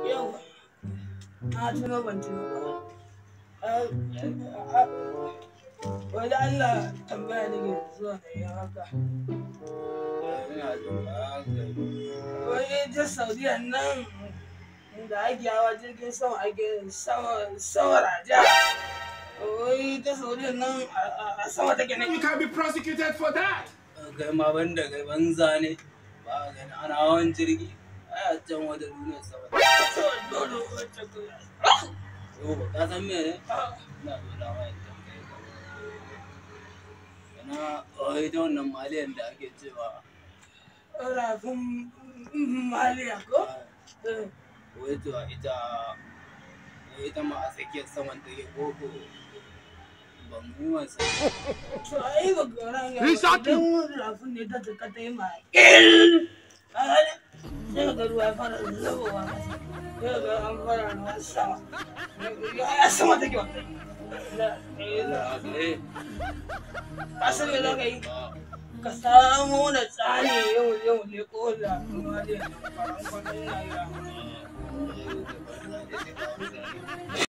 Yau na tuno, ban tuno ba. Wani Allah tambaya nake zuwa na yi haka. Ina jin ka hankali. Wai ita Saudiya nan da ake hawa jirgin sama, ake sama sama raja. Wai ita Saudiya nan a sama take ne? You can be prosecuted for that. Kai ma banda kai banza ne. Ba ka gani ana hawan jirgi. Ai a can wata duniyar sama. To dole wacce ku. Yau ba ka san mene? Ina so da ma in tambaye ka. Kana wai ita wannan maliyan da ake cewa Rafin Maliya ko? Eh. Wai to ita, wai ita ma a tsakiyar saman take ko ko ban mu wasa. To ai ba ga ran ya. Exactly. Idan rafin ne ta tuka ta yi ma ƙil. Ka gane? Sai ka ga ruwa ya fara zubowa ƙasa. Sai ka ga an fara ruwan sama. Ya sama take wa. Allah haka eh. Ka san me za ka yi? Ka samo na tsani yau yau ne ko da ruwa zai faran kwanan na yi. Ah,